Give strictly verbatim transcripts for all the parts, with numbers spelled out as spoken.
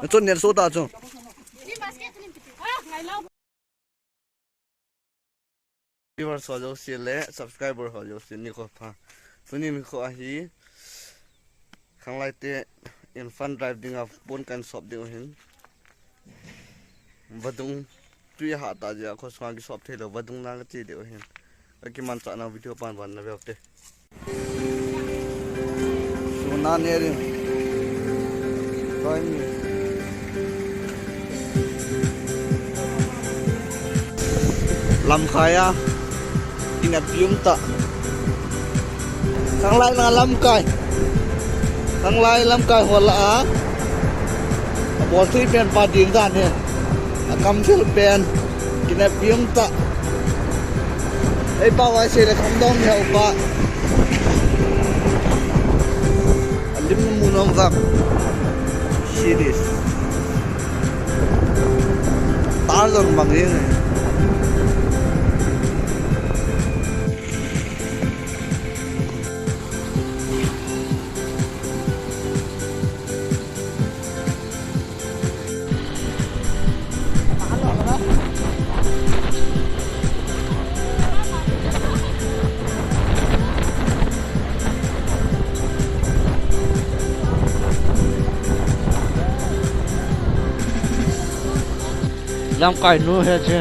Chun net so ta chu. Viewers ho jouse le subscriber ho jouse nikho pha. Tuni nikho ahi. Khanglai te in fun drive dinga pon kan sop diu hin. Vadung tui ha ta jeh a kho sunga kisop thei lou, vadung na kati diu hin. Ka kimanchah na video pan van na veu te. Suna ne ring. Koi mi. Lamkai a. Kinep um ta. Khanglai na lamkai. Khanglai lamkai ho lah a. Abol thui pen pa ding dan hi. Akam thil pen. Kinep um ta. Ei pa vai se le kham dong ya upa. Alim mu nong vak. See this. Tar dong bang ing. Lamkai nu he che.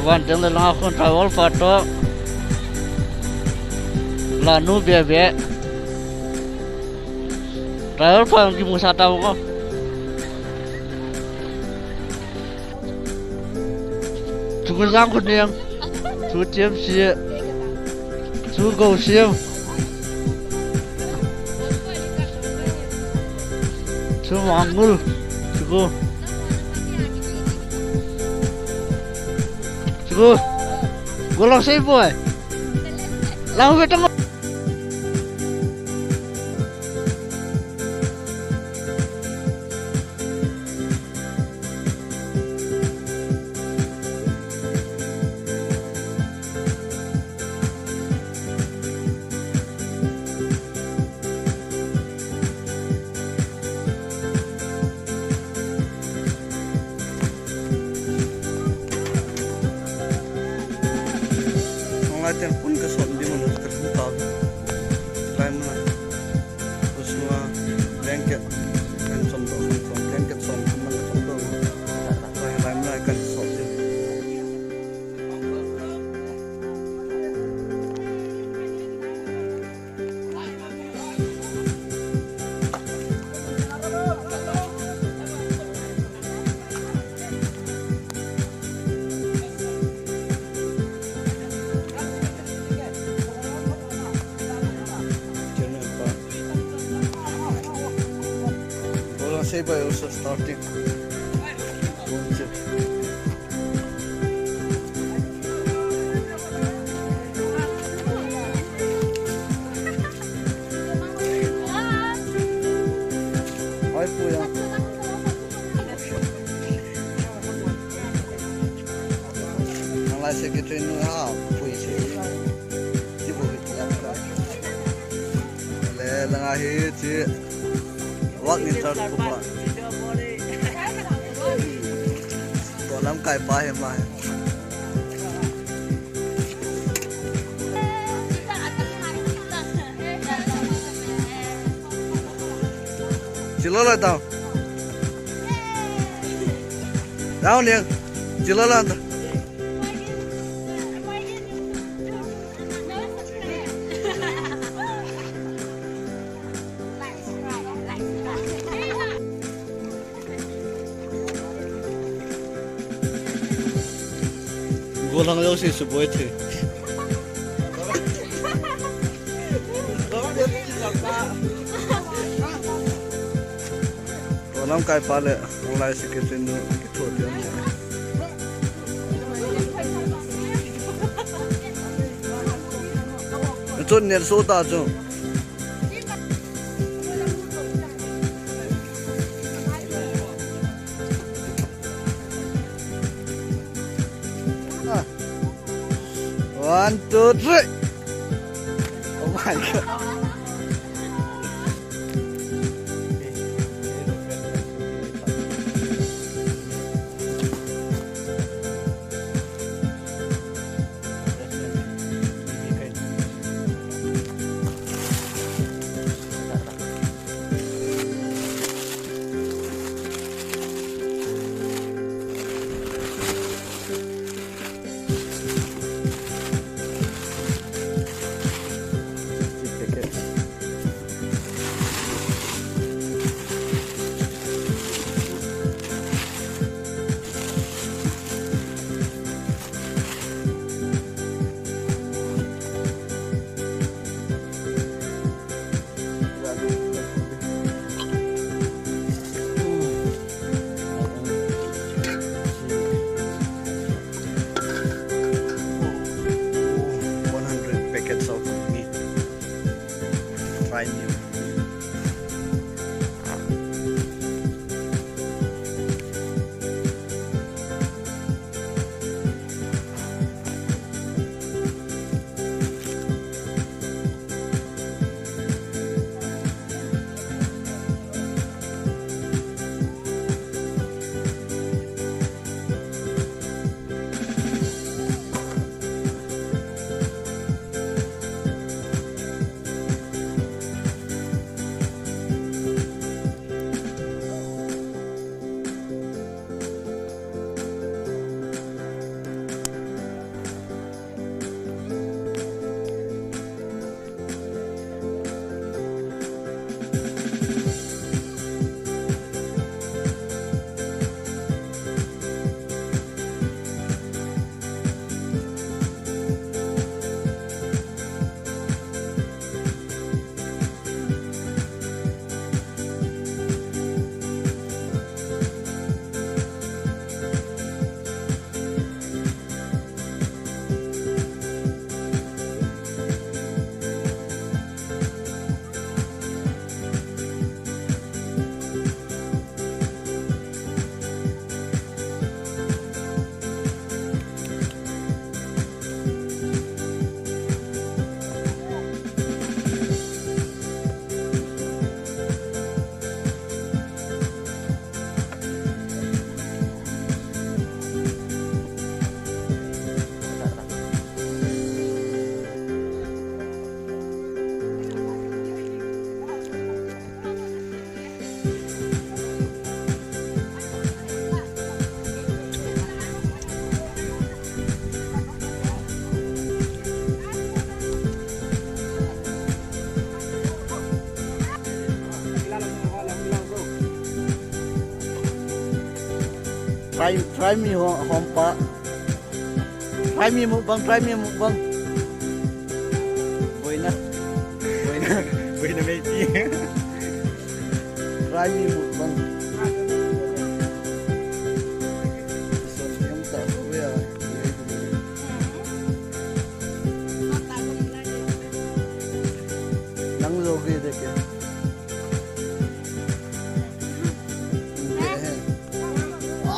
Van teng le langa khun driver pa to. La nu be be. Driver pa kimu sa ta ko. Chu ko jang ko niang. Chu tiam si. Chu go siam. Chu mangul. Chu go. Chu go. Go lang sei boy. Lau ve tang. Nonglai ten pun ka son di mun ka thum ta. Lai mun a. Usnua blanket kan som do, kan som blanket som man som do. Lai mun a kan som di. Hold on, say bye, also starting. Ai, puya. Nang lai secretary nu ha, pui si. Ti bu hi ti yang ka. Le, langa hi ti. Work in charge ko pa. To lamkai pa hi ma hi. Chilolo tao. Tao ni. Chilolo tao. Golang jouse suboi the. Golang kai pa le, online secretary nu kitho ti. Chun net so ta chu. One, two, three. Oh my God. One hundred packets of meat. Fry meal. Try, try me home, home pa. Try me mukbang, try me mukbang. Boina. Boina. Boina maybe. Try me mukbang. Son yang tak tahu ya. Nang jogi deke.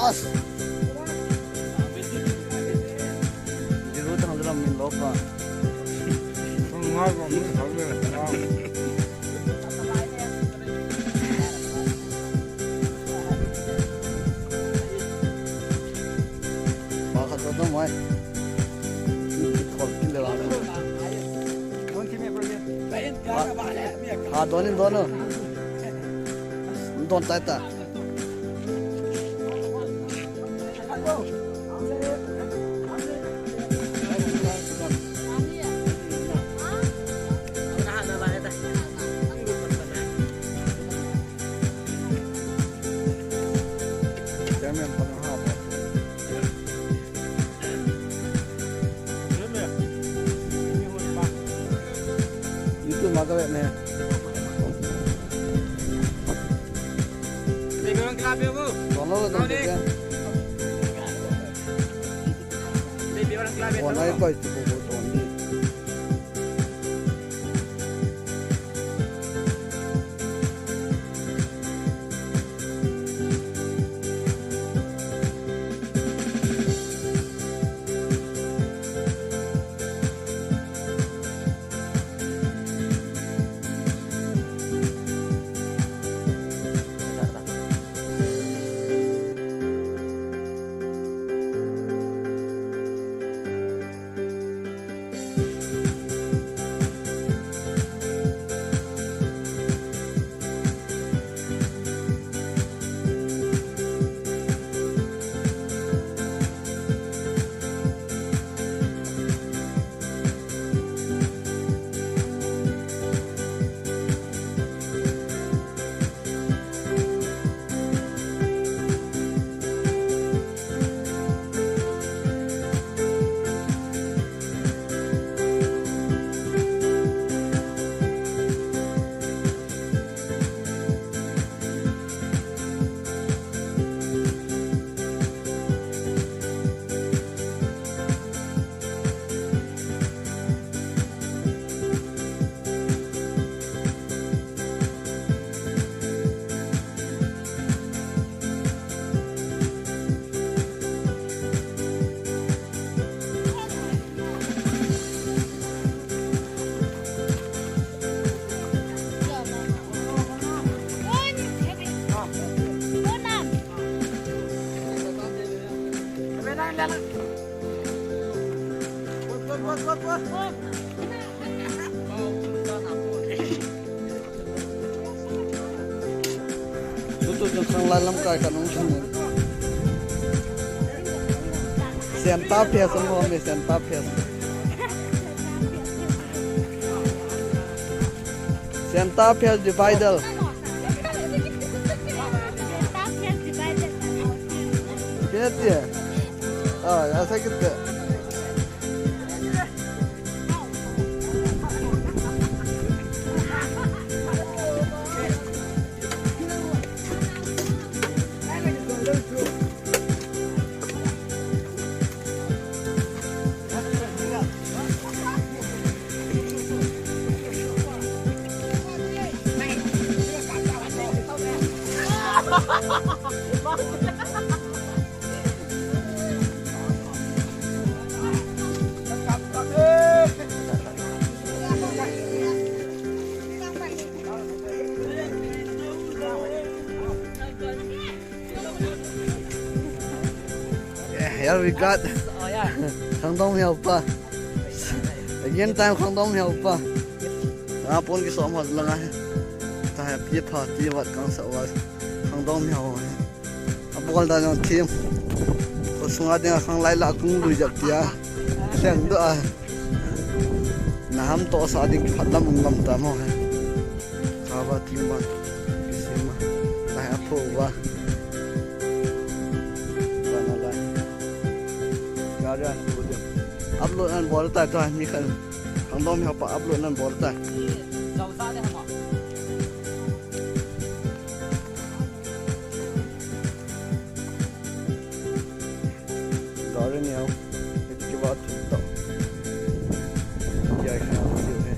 As. Jiru tang jira min lopa. Pakhat to mai. Khol kile la. Ha, donin, donin. Don tai ta. YouTube ma ka vet ne. Download ka vet. Phone ai koi tu ko don di. Tutu jong khanglai lamkai kanung sung. Santa Fe sung ho me, Santa Fe. Santa Fe divider. Kena dia? Ah, ya sakit dia. Yeah, here we got. Oh, yeah. Khangdong Miao pa. Again time Khangdong Miao pa. Ah, pon kisom hot langa. Ta happy party wat kang sa wat. Khangdong Miao. Abol dan jong thim. Ko sunga dinga khanglai la kung lui jak tia. Leng doh a. Na ham toh sa ding phat lam um lam ta mo he. Kava thim ba. Kisima. Lai apho ba. Bana lai. Gari an ko dia. Upload an bol ta to mi khan. Khangdong Miao pa upload an bol ta. Gari neo, iti kiva tu to. Kia kha tu he.